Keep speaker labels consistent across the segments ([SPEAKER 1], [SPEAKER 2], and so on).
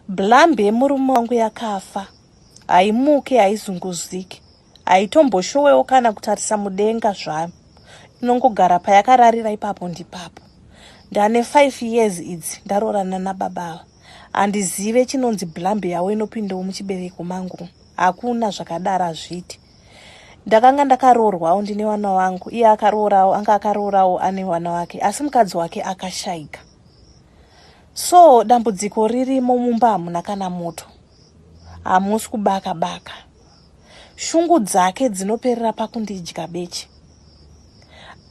[SPEAKER 1] Blambi yemurume wangu yakafa. Haimuke, haizunguzike. Haitomboshowewo kana kutarisa mudenga zvayo. Inongogara payakararira ipapo ndipapo. Ndane 5 years idzi ndaroorana nababa ava. Handizive chinonzi blambi yavo inopindawo muchibereko mangu. Hakuna zvakadaro hazviiti. Ndakanga ndakaroorwawo ndine wana wangu. Iye akaroorawo, anga akaroorawo ane wana wake. Asi mukadzi wake akashaika. So dambudziko ririmo mumba hamuna kana moto. Hamusi kubaka baka. Shungu dzake dzinoperera pakundidya beche.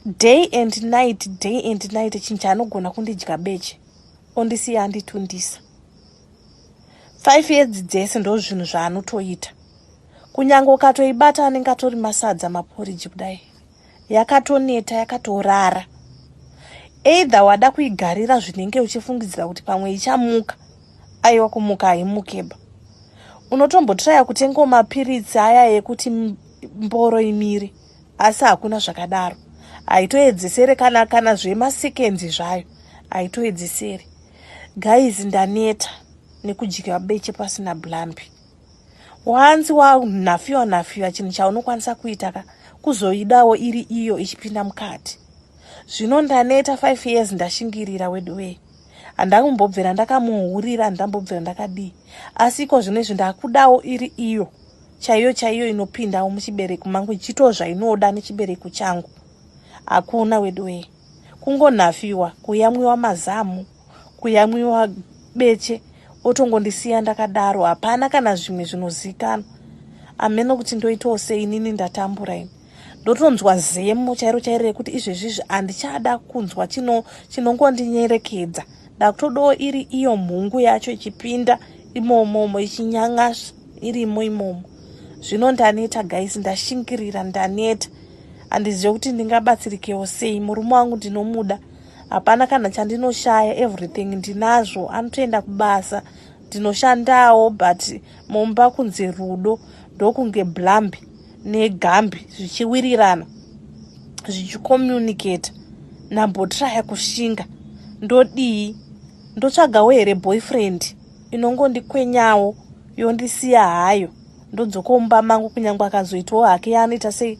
[SPEAKER 1] Day and night, day and night chinhu chaanogona kundidya beche. Ondisiya anditundisa. 5 years dzese ndozvinhu zvaanotoita. Kunyange ukatoibata anenge atori masadza maporiji kudai. Yakatoneta yakatorara. Either wada kuigarira zvinenge uchifungidzira kuti pamwe ichamuka. Aiwa kumuka haimukeba. Unotombotraya kutengawo mapiritsi aya ekuti mboro imire asi hakuna zvakadaro. Haitoedzesere kana kana zvemasekenzi zvayo haitoedzesere. Guys ndaneta nekudya beche pasina blambi. Wanzi wanhafiwa nhafiwa chinhu chaunokwanisa kuita ka kuzoidawo iri iyo ichipinda mukati. Zvino ndaneta 5 years ndashingirira weduwee. Handakumbobvira ndakamuhurira handambobvira ndakadii. Asi iko zvino izvi ndakudawo iri iyo chaiyo chaiyo inopindawo muchibereko mangu ichiitawo zvainoda nechibereko changu. Hakuna weduwee. Kungonhafiwa kuyamwiwa mazamu kuyamwiwa beche otongondisiya ndakadaro hapana kana zvimwe zvinozikanwa ameno kuti ndoitawo sei inini ndatambura ini ndotonzwa zemo chairo chairo rekuti izvezvizvi handichada kunzwa chinongondinyerekedza ndakutodawo iri iyo mhungu yacho ichipinda imomomo ichinyangasva irimo imomo zvino ndaneta guys ndashingirira ndaneta handizive kuti ndingabatsirikewo sei murume wangu ndinomuda hapana kana chandinoshaya everything ndinazvo anotoenda kubasa ndinoshandawo but mumba kunze rudo ndokunge blambi negambi zvichiwirirana zvichicommunicata ndambotraya kushinga ndodii ndotsvagawo here boyfriend inongondikwenyawo yondisiya hayo ndodzoka mumba mangu kunyange akazoitawo hake yaanoita sei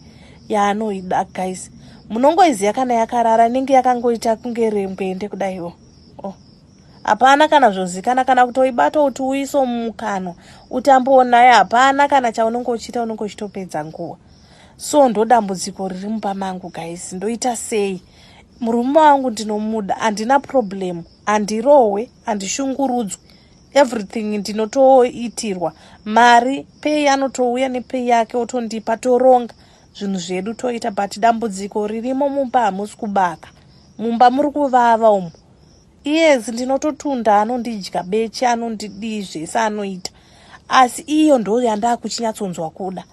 [SPEAKER 1] yaanoida guys munongoiziva kana yakarara inenge yakangoita kunge rembwende kudaiwo oh. Hapana kana zvozikana kana kutoibata kuti uiso mumukanwa utambowo naye hapana kana chaunenge uchiita unenge uchitopedza nguva so ndodambudziko riri mumba mangu guys ndoita sei murume wangu ndinomuda handina problem handirohwe handishungurudzwe everything ndinotoitirwa mari pei anotouya nepei yake otondipa toronga zvinhu zvedu toita but dambudziko ririmo mumba hamusi kubaka mumba muri kuvava umu Yes, ndinototunda anondidya beche anondidii zvese anoita asi iyo ndo yandakuchinyatsonzwa kuda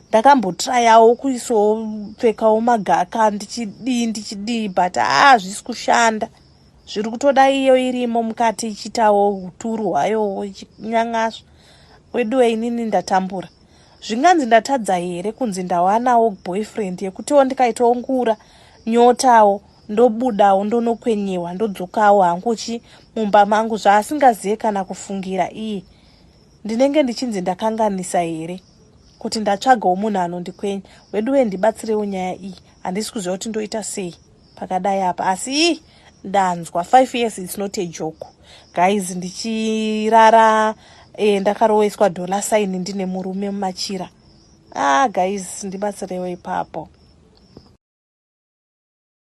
[SPEAKER 1] ndakambotrayawo kuisawo pfekawo magaka ndichidii ndichidii but aa hazvisi kushanda zviri kutoda iyo irimo mukati ichiitawo uturu hwayowo ichinyangaswa weduwe inini ndatambura zvinganzi ndatadza here kunzi ndawanawo boyfriend yekutiwo ndikaitawo ngura nyotawo ndobudawo ndonokwenyewa ndodzokawo hangu chi mumba mangu zvaasingazive kana kufungira iye ndinenge ndichinzi ndakanganisa here kuti ndatsvagawo munhu anondikwenya weduwe ndibatsirewo nyaya iyi handisi kuziva kuti ndoita sei pakadai apa asi ii ndanzwa 5 years its not a joke guys ndichirara eh, ndakaroeswa dollar sign ndine murume mumachira ah guys ndibatsirewo ipapo.